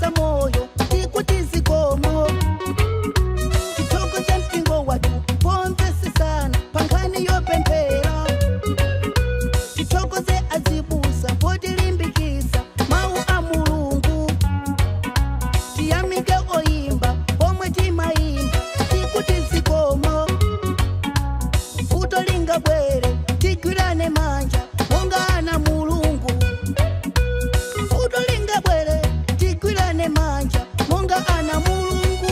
Potipasa moyo tikuti zikomo. Tithokoze mpingo wathu pomvesesana pankhani yopemphera. Tithokoze azibusa potilimbikisa mawu a Mulungu. Tiyamike oyimba pomwe timayimba tikuti zikomo. Vuto lingabwere tigwirane manja monga ana Mulungu. Vuto lingabwere tigwirane manja monga ana Mulungu.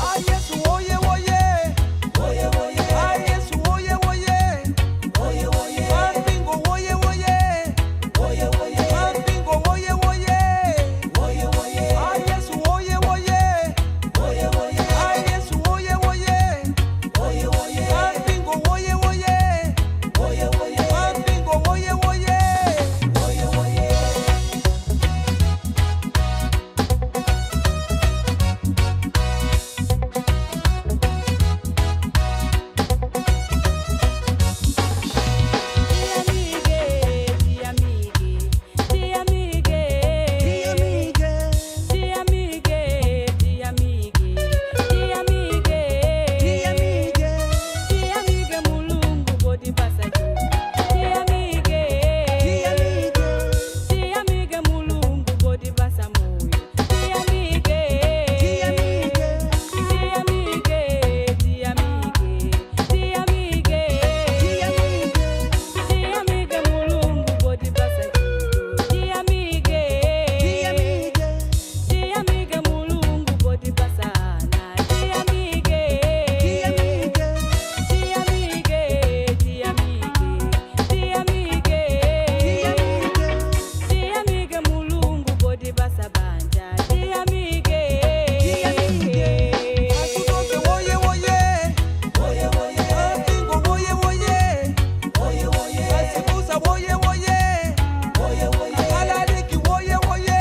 Ah, Yesu oye oye. Oye oye. Ah, Yesu oye oye. Oye oye. Mpingo oye oye. Oye oye. Mpingo oye oye. Oye oye. Ah, Yesu oye oye. Oye oye. Ah, Yesu oye oye. Oye oye. Mpingo oye oye. Oye oye. Mpingo oye oye. Oye oye. Tiyamike, tiyamike, tiyamike. Tiyamike. Tiyamike, tiyamike, tiyamike. Tiyamike. Tiyamike Mulungu potipasa chuma. Tiyamike. Tiyamike. Tiyamike Mulungu potipasa moyo. Tiyamike. Tiyamike. Tiyamike, tiyamike, tiyamike. Tiyamike. Tiyamike Mulungu potipasa chuma. Tiyamike. Tiyamike. Tiyamike Mulungu potipasa ana. Tiyamike. Tiyamike. Tiyamike, tiyamike, tiyamike. Tiyamike. Tiyamike Mulungu potipasa banja. Tiyamike. Tiyamike. Atutoke oye oye. Oye oye. Mpingo oye oye. Oye oye. Azibusa oye oye. Oye oye. Alaliki oye oye.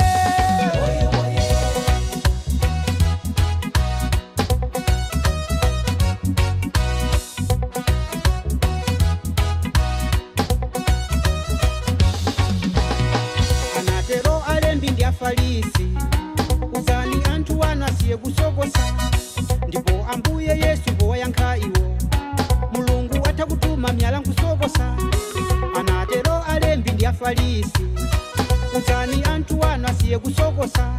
Oye oye. Anatero alembi ndi Afarisi, uzani anthu wanu asiye kusokosa. Ndipo Ambuye Yesu powayankha iwo, Mulungu atha kutuma miyala nkusokosa. Anatero alembi ndi Afarisi, uzani anthu wanu asiye kusokosa.